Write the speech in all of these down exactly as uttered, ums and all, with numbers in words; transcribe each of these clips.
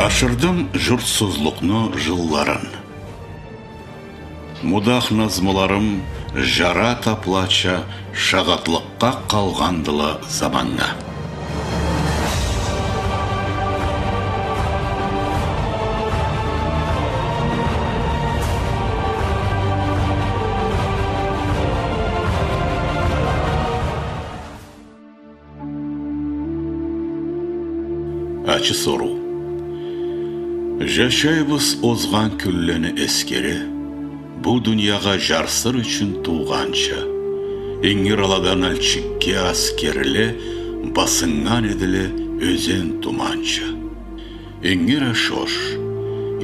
Ашырдым журтсузлукъну жылларын. Мудах назмуларым жара таплача шагъатлыкъгъа къалгъандыла заманнга. Ачы соруу. Жашайбыз озгъан кюнлени эсгере, бу дуниягъа жарсыр ючюн туугъанча. Ингир аладан Алчикге аскерле басыннган эдиле ёзен туманча. Ингир ашош,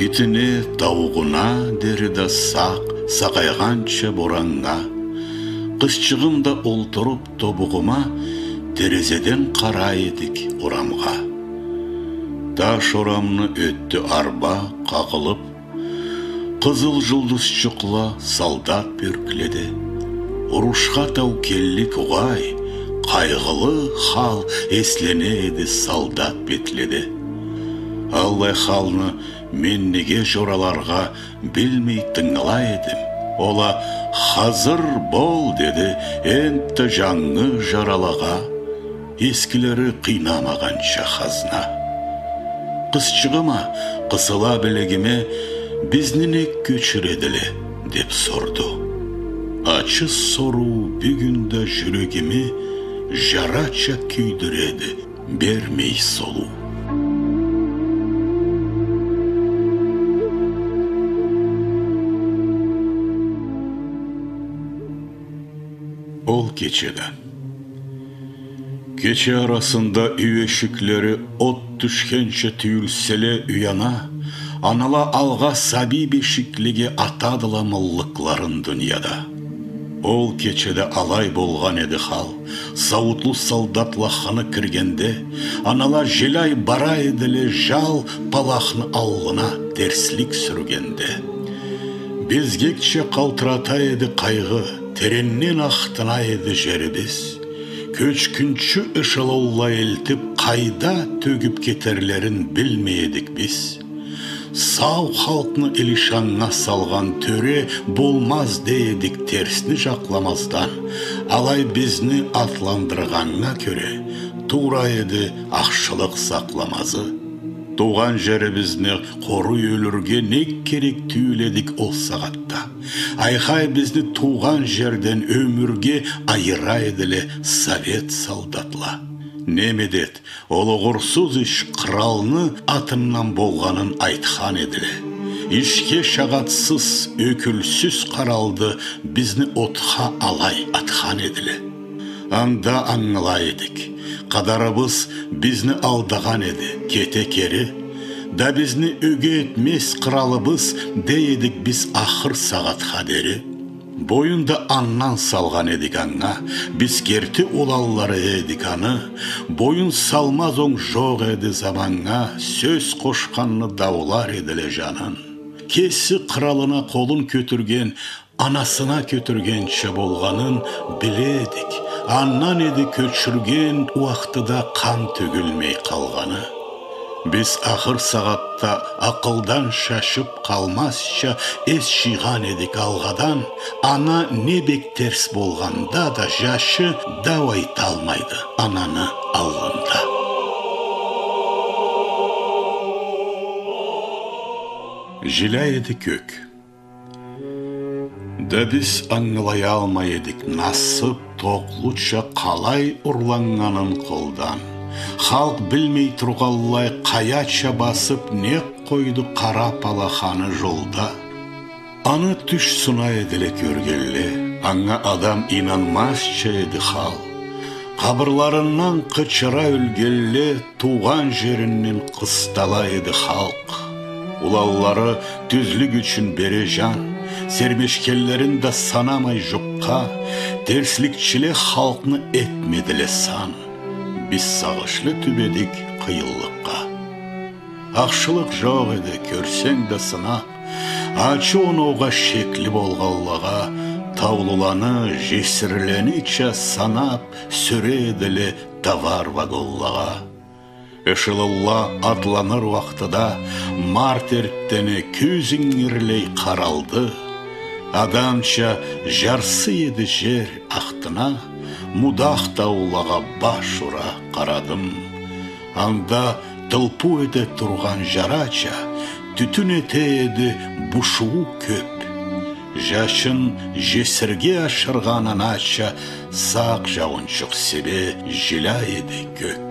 итине, таугъуна дери да сакъ, сакъайгъанча бораннга. Къызчыгъым да олтуруп тобугъума, терезеден къарай эдик орамгъа. Таш орамны ётдю арба къагъылып, къызыл жулдузчукъла солдат бёркледе. Урушха таукеллик угъай, къайгъылы хал эслене эди солдат бетледе. Аллай халны мен неге жораларгъа билмей тынгылай эдим. Ол а «Хазыр бол», — деди, энтта жангы жаралагъа. Эскилери къыйнамагъанча хазна. Къызчыгъым а, къысыла билегиме: «Бизни нек кёчюредиле?» — деп сорду. Ачы соруу бюгюн да жюрегими жарача кюйдюреди, бермей солуу. Ол кечеде. Кече арасында юй эшиклери от тюшгенча тюйюлселе, уяна, анала алгъа сабий бешиклеге атадыла мыллыкъларын дунияда. Ол кечеде алай болгъан эди хал, сауутлу солдатла хыны киргенде, анала жиляй бара эдиле жал палахны аллына терслик сюргенде. Безгекча къалтырата эди къайгъы, теренден ахтына эди жерибиз. Кёчгюнчю эшелонла элтип, къайда тёгюп кетерлерин билмей эдик биз. Сау халкъны илишаннга салгъан тёре болмаз дей эдик терсни жакъламаздан. Алай бизни атландыргъаннга кёре, туура эди ахшылыкъ сакъламазы. Туугъан жерибизни къоруй ёлюрге нек керек тюйюл эдик ол сагъатда? Айхай, бизни туугъан жерден ёмюрге айыра эдиле совет солдатла. Не медет, ол огъурсуз иш къралны атындан болгъанын айтхан эдиле. Ишге шагъатсыз, ёкюлсюз къаралды, бизни отха алай атхан эдиле. Анда ангылай эдик, къадарыбыз бизни алдагъан эди, кете кери. Да бизни ёге этмез къралыбыз, дей эдик биз ахыр сагъатха дери. Боюн да андан салгъан эдик анга, биз керти уланлары эдик аны. Боюн салмаз онг жокъ эди заманнга, сёз къошханны даулар эдиле жанын. Кеси къралына къолун кётюрген, анасына кётюргенча болгъанын биле эдик. Андан эди кёчюрген уахтыда къан тёгюлмей къалгъаны. Биз ахыр сагъатда акъылдан шашып къалмазча эс жыйгъан эдик алгъадан. Ана не бек терс болгъанда да, жашы дау айталмайды ананы аллында. Жиляй эди кёк. Да биз ангылаялмай эдик насып токълуча къалай урланнганын къолдан. Халкъ билмей тургъанлай къаяча басып, нек къойду къара палаханы жолда. Аны тюш сунай эдиле кёргенле, анга адам ийнанмазча эди хал. Къабырларындан къычыра ёлгенле, туугъан жеринден къыстала эди халкъ. Уланлары тюзлюк ючюн бере жан, сермешгенлерин да санамай жукъгъа, терсликчиле халкъны этмедиле сан. Биз сагъышлы тюбедик къыйынлыкъгъа. Ахшылыкъ жокъ эди, кёрсенг да сынап, ачы оноугъа шекли болгъанлагъа, таулуланы жесирленича санап, сюре эдиле товар вагонлагъа. Эшелонла атланыр уакътыда март эртдени кюз ингирлей къаралды. Адамча жарсый эди жер ахтына, мудах таулагъа баш ура къарадым. Анда тылпыу эте тургъан жарача, тютюн эте эди бушуу кёп. Жашын жесирге ашыргъан анача, сакъ жауунчукъ себе жиляй эди кёк.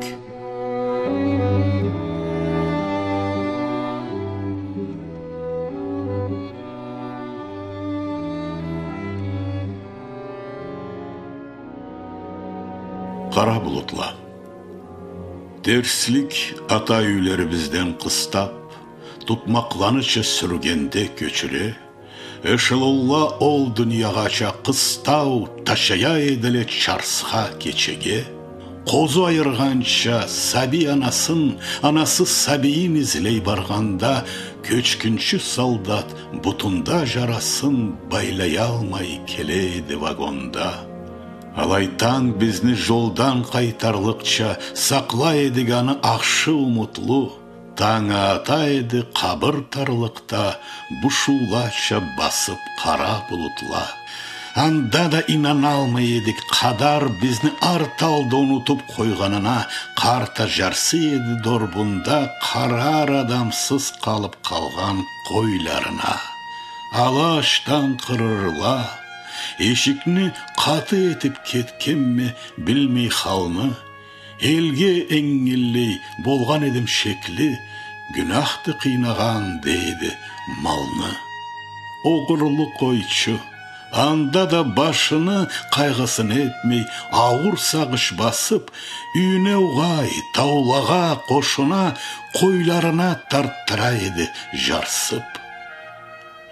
Къара булутла. Терслик ата юйлерибизден къыстап, тутмакъланыча сюргенде кёчюре, эшелонла ол дуниягъача къыстау ташая эдиле чарсха кечеге. Къозу айыргъанча сабий анасын, анасы сабийин излей баргъанда, кёчгюнчю солдат бутунда жарасын байлаялмай келе эди вагонда. Алай танг бизни жолдан къайтарлыкъча сакълай эдик аны ахшы умутлу. Танг ата эди къабыр тарлыкъда бушуулача басып къара булутла. Анда да ийнаналмай эдик къадар бизни арт алда унутуп къойгъанына. Къарт а жарсый эди дорбунда къарар адамсыз къалып къалгъан къойларына. Ала ачдан къырырла, эшикни къаты этип кетгенме билмей халны. Элге энгиллей болгъан эдим шекли, гюнахды къыйнагъан, дейди, малны. Огъурлу къойчу, анда да башыны къайгъысын этмей, ауур сагъыш басып, юйюне угъай, таулагъа, къошуна, къойларына тартдыра эди жарсып.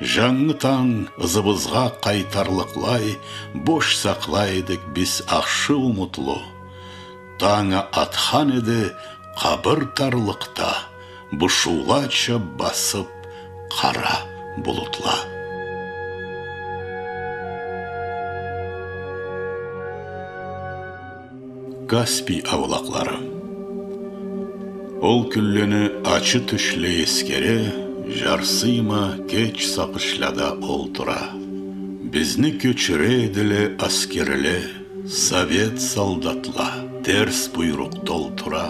Жангы танг ызыбызгъа къайтарлыкълай бош сакълай эдик биз ахшы умутлу. Танг а атхан эди къабыр тарлыкъда бушуулача басып къара булутла. Каспий аулакълары. Ол кюнлени ачы тюшле эсгере, жарсыйма кеч сагъышлада олтура. Бизни кёчюре эдиле аскерле, совет солдатла, терс буйрукъ толтура.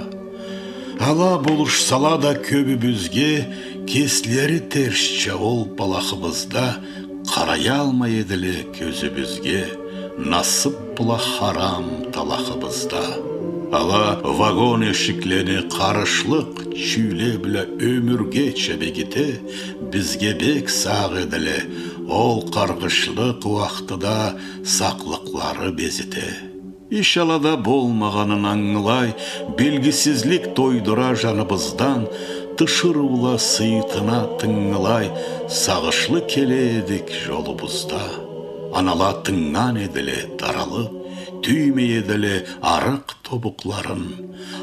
Ала болушсала да кёбюбюзге, кеслери терсча ол палахыбызда, къараялмай эдиле кёзюбюзге, насып бла харам талахыбызда. Ала вагон эшиклени къарышлыкъ чюйле бла ёмюргеча бегите, бизге бек сакъ эдиле, ол къаргъышлыкъ уакътыда сакълыкълары безите. Иш алада болмагъанын ангылай, белгисизлик тойдура жаныбыздан, тиширыула сыйытына тынгылай, сагъышлы келе эдик жолубузда. Анала тыннган эдиле таралып, тюймей эдиле арыкъ тобукъларын.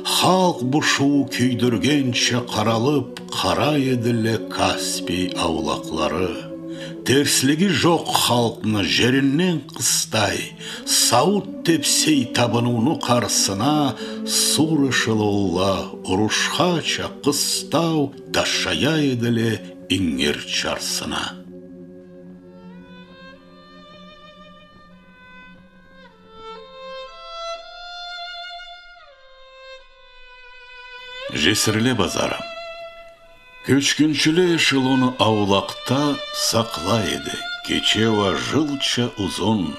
Халкъ бушуу кюйдюргенча къаралып, къарай эдиле Каспий аулакълары. Терслиги жокъ халкъны жеринден къыстай, сауут тепсей табынууну къарсына, суур эшелонла урушхача къыстау ташая эдиле ингир чарсына. Жесирле базары. Кёчгюнчюле эшелону аулакъда сакълай эди, кече уа жылча узун.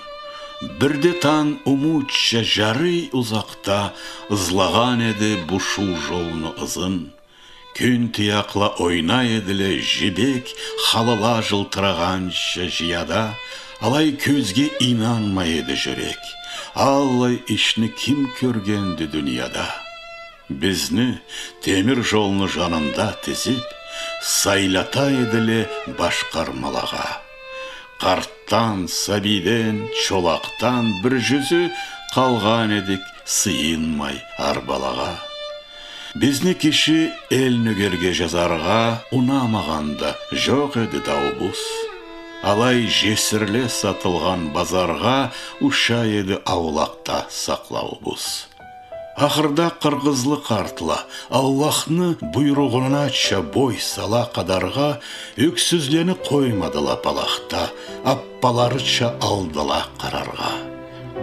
Бирде танг умутча жарый узакъда ызлагъан эди бушуу жолну ызын. Кюн тыякъла ойнай эдиле жибек халала жылтырагъанча жыяда, алай кёзге ийнанмай эди жюрек. Аллай ишни ким кёргенди дунияда? Бизни темир жолну жанында тизип, сайлата эдиле башкъармалагъа. Къартдан, сабийден, чолакъдан бир жюзю къалгъан эдик сыйынмай арбалагъа. Бизни киши эл нёгерге жазаргъа унамагъан да жокъ эди дауубуз. Алай жесирле сатылгъан базаргъа ушай эди аулакъда сакълауубуз. Ахырда къыргъызлы къартла, Аллахны буйругъунача бой сала къадаргъа, ёксюзлени къоймадыла палахда, аппаларыча алдыла къараргъа.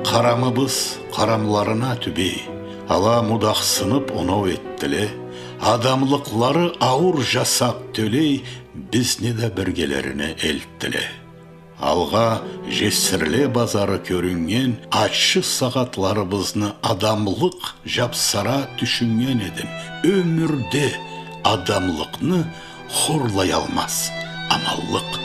Къарамыбыз къарамларына тюбей, ала мудахсынып оноу этдиле, адамлыкълары ауур жасакъ тёлей, бизни да биргелерине элтдиле. Алгъа жесирле базары кёрюннген ачы сагъатларыбызны адамлыкъ жапсара тюшюннген эдим. Ёмюрде адамлыкъны хорлаялмаз аманлыкъ.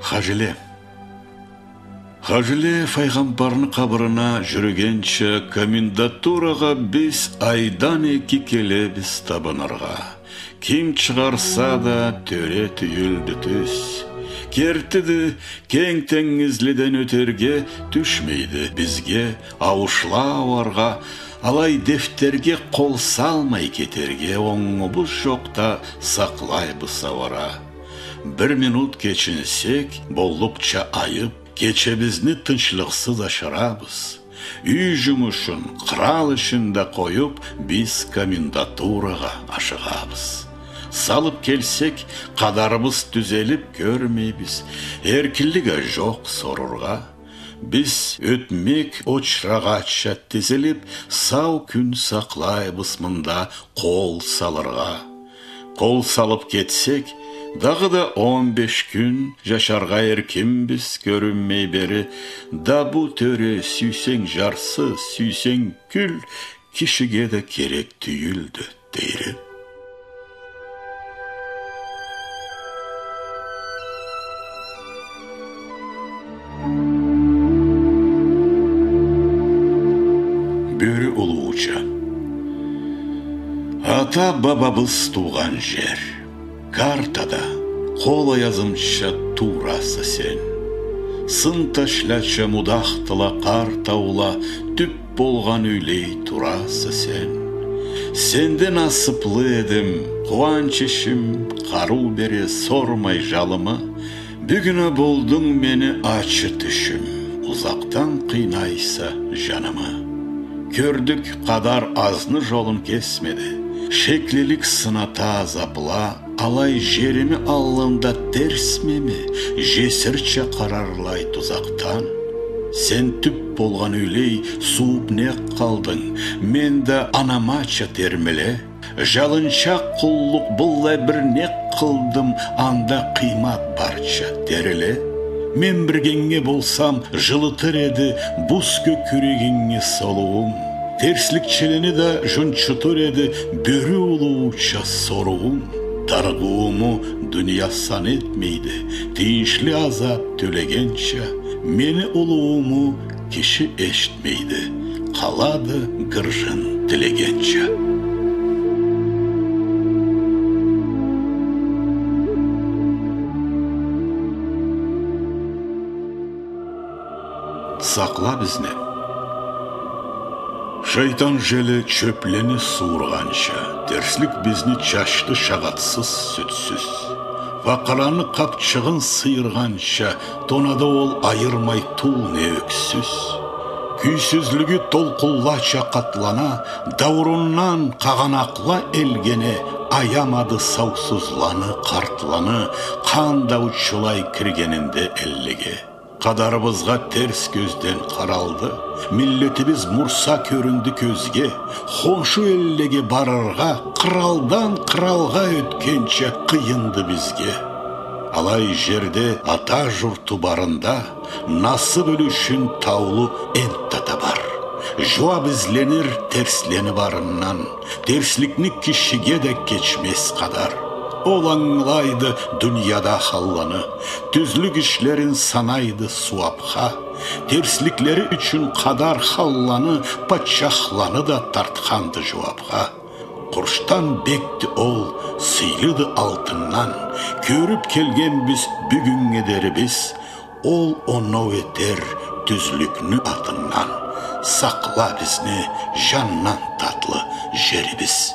Хажиле. Хажиле файгъамбарны къабырына жюрюгенча, комендатурагъа биз айдан эки келебиз табыныргъа. Ким чыгъарса да, тёре тюйюлдю тюз. Кертиди, кенг тенгизледен ётерге тюшмейди бизге ауушла ауаргъа. Алай дефтерге къол салмай кетерге онгубуз жокъда, сакълайбыз ауара. Бир минут кечинсек, боллукъча айып, кечебизни тынчлыкъсыз ашырабыз. Юй жумушун, къырал ишин да къоюп, биз комендатурагъа ашыгъабыз. Салып келсек, къадарыбыз тюзелип, кёрмейбиз, эркинлик а жокъ сорургъа. Биз ётмек очрагъача тизилип, сау кюн сакълайбыз мында къол салыргъа. Къол салып кетсек, дагъыда он беш кюн жашаргъа эркинбиз кёрюнмей бери. Да бу тёре, сюйсенг жарсыз, сюйсенг кюл, кишиге да керек тюйюлдю. Дейри. Бёрю улууча. Ата-бабабыз туугъан жер. Картада къол аязымча тураса сен. Сын ташлача мудахдыла къарт аула, тюп болгъан юйлей тураса сен. Сенде насыплы эдим, къууанч ишим, къарыу бере сормай жалымы. Бюгюн а болдунг мени ачы тюшюм, узакъдан къыйнайса жанымы. Кёрдюк, къадар азны жолун кесмеди. Шеклилик сыната азапла, алай жерими аллында терсмеми, жесирча къарарлай тузакъдан. Сен тюп болгъан юйлей сууп не къалдынг, мен да анамача термиле. Жалынчакъ къуллукъ быллай бир не къылдым, анда къыймат барча териле. Мен биргенге болсам, жылытыр эди буз кёкюрегинги солуум. Терсликчилени да жунчутур эди бёрю улууча соруум. Тарыгъыууму дуния сан этмейди, тийишли азат тёлегенча. Мени улууму киши эшитмейди, къалады гыржын тилегенча. Сакъла бизни. Шайтан жели чёплени сууургъанча, терслик бизни чачды шагъатсыз, сюдсюз. Факъыраны къапчыгъын сыйыргъанча, тонады ол айырмай тул не ёксюз. Кюйсюзлюгю толкъунлача къатлана, даурундан къагъанакъла элгене, аямады саусузланы, къартланы, къан даучулай киргенинде эллеге. Къадарыбызгъа терс кёзден къаралды. Миллетибиз мурса кёрюндю кёзге. Хоншу эллеге барыргъа, къыралдан къыралгъа ётгенча къыйынды бизге. Алай жерде ата журту барында, насып юлюшюн таулу энтта табар. Жууап изленир терслени барындан. Терсликни кишиге да кечмез къадар. Ол ангылайды дунияда халланы, тюзлюк ишлерин санайды сууапха. Терсликлери ючюн къадар халланы, патчахланы да тартханды жууапха. Къурчдан бекди ол, сыйлыды алтындан, кёрюп келгенбиз бюгюннге дери биз. Ол оноу этер тюзлюкню атындан. Сакъла бизни, жандан татлы жерибиз.